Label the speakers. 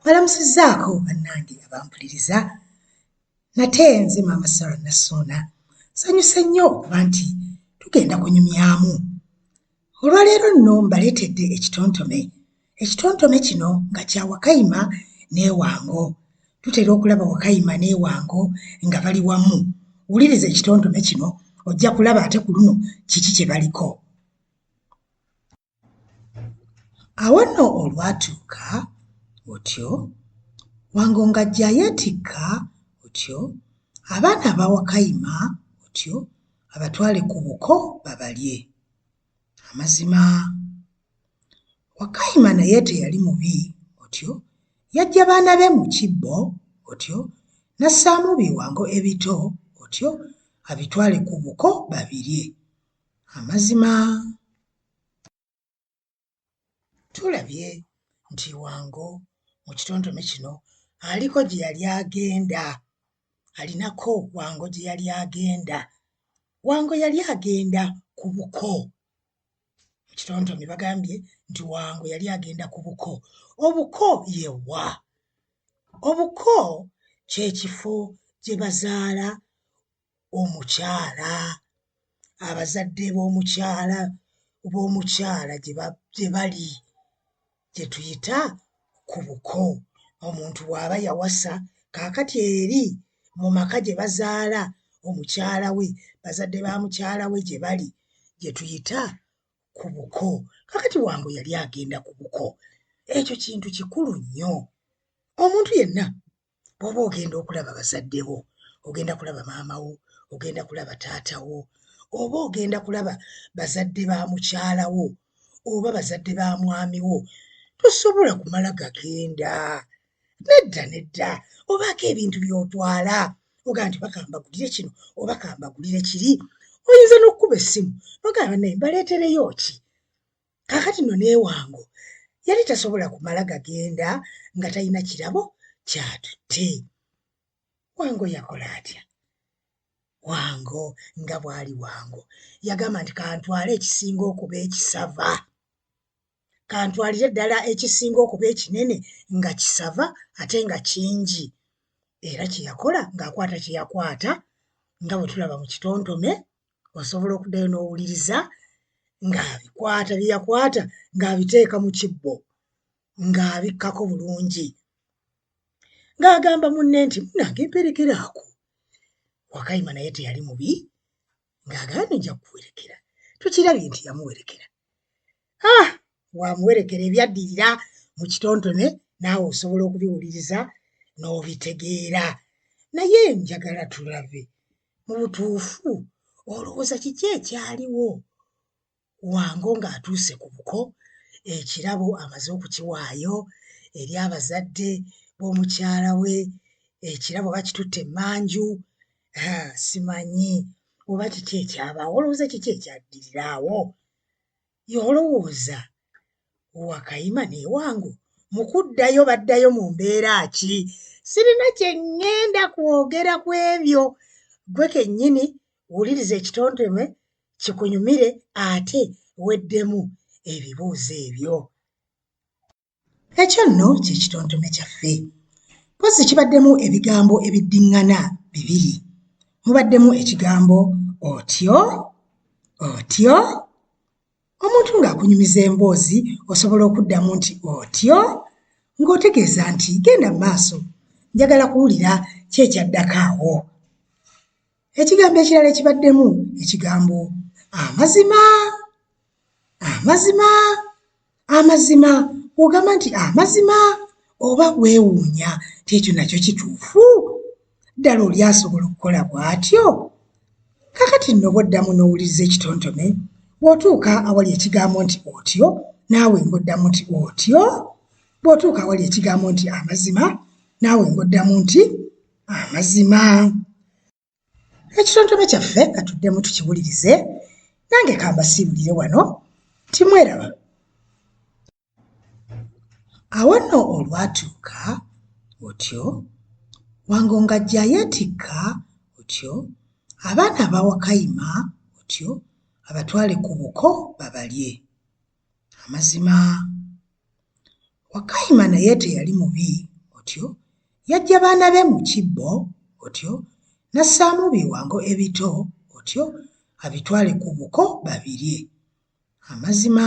Speaker 1: Mbalamusizzaako bannange abampuliriza. Nate nze Maama Sarah Nassuuna. Nsanyuse nnyo okuba nti tugenda kunyumyamu. Olwaleero nno mbaleetedde ekitontome. Ekitontome kino nga kya Wakayima ne Wango. Tutera okulaba Wakayima ne Wango nga bali wamu. Wuliriza ekitontome kino ojja kulaba ate ku luno kiki kye baliko. Awo nno olwatuuka otyo, Wango ng'ajja yeetikka otyo abaana aba Wakayima otyo abatwale ku buko babalye. Amazima Wakayima naye teyali mubi otyo yaggya baana be mu kibbo otyo n'assaamu biwango ebito otyo abitwale ku buko babirye. Amazima Tulabye nti Wango mu kitontome kino aliko gye yali agenda, alinako Wango gye yali agenda. Wango yali agenda ku buko. Mu kitontome bagambye nti Wango yali agenda ku buko. Obuko ye wa? Obuko kye kifo gye bazaala omukyala, abazadde b'omukyala b'omukyala gye bali gye tuyita ku buko. Omuntu bw'aba yawasa kaakati eri mu maka gye bazaala omukyala we, bazadde ba mukyala we gye bali gye tuyita ku buko. Kaakati Wango yali agenda ku buko. Ekyo kintu kikulu nnyo. Omuntu yenna bw'oba ogenda okulaba bazadde bo, ogenda kulaba maama wo, ogenda kulaba taata wo, oba ogenda kulaba bazadde ba mukyala wo oba bazadde ba mwami wo, tosobola kumala gagenda. Nedda nedda, obaako ebintu by'otwala ogamba nti oba kambagulire kino oba kambagulire kiri. Oyinza n'okukuba essimu n'ogamba bannaye mbaleetereyo ki? Kaakati nno ne Wango yali tasobola kumala gagenda nga talina kirabo ky'atutte. Wango yakola atya? Wango nga bw'ali Wango yagamba nti kantwale ekisinga okuba ekisava, kantwalire ddala ekisinga okuba ekinene nga kisava ate nga kingi. Era kye yakola ng'akwata kye yakwata nga bwe tulaba mu kitontome osobola okuddayo n'owuliriza ng'abikwata bye yakwata ng'abiteeka mu kibbo ng'abikkako bulungi ng'agamba munne nti munnange mperekeraako. Wakayima naye teyali mubi ng'agamba nja kukuwerekera. Tukirabye nti yamuwerekera. Ah, wamuwerekera ebyaddirira mu kitontome naawe osobola okubiwuliriza n'obitegeera. Naye njagala tulabe mu butuufu olowooza kiki ekyaliwo Wango ng'atuuse ku buko, ekirabo amaze okukiwaayo eri abazadde b'omukyala we, ekirabo bakitutte emmanju, haa simanyi oba kiki ekyabaawo, olowooza kiki ekyaddirira awo? Ye olowooza Wakayima ne Wango mu kuddayo baddayo mu mbeera ki? Sirina kye ŋŋenda kwogera ku ebyo. Ggwe kennyini wuliriza ekitontome kikunyumire ate weddemu ebibuuzo ebyo. Ekyo nno kye kitontome kyaffe. Mpozzi kibaddemu ebigambo ebiddiŋŋana bibiri. Mubaddemu ekigambo otyo, otyo. Omuntu ng'akunyumiza emboozi osobola okuddamu nti otyo ng'otegeeza nti genda mu maaso njagala kuwulira ki ekyaddako awo. Ekigambo ekirala ekibaddemu ekigambo amazima, amazima, amazima bw'ogamba nti amazima oba weewuunya nti ekyo nakyo kituufu? Ddala oli asobola okukola bw'atyo? Kaakati nno bw'oddamu n'owuliriza ekitontome, bw'otuuka awali ekigambo nti otyo, naawe ng'oddamu nti otyo, bw'otuuka awali ekigambo nti amazima, naawe ng'oddamu nti amazima. Ekitontome kyaffe katuddemu tukiwulirize, nange kambasiibulire wano nti mweraba. Awo nno olwatuuka otyo, Wango ng'ajja yeetikka otyo abaana aba Wakayima otyo abatwale ku buko babalye. Amazima Wakayima naye teyali mubi Otyo yaggya baana be mu kibbo otyo n'assaamu biwango ebito otyo abitwale ku buko babirye. Amazima.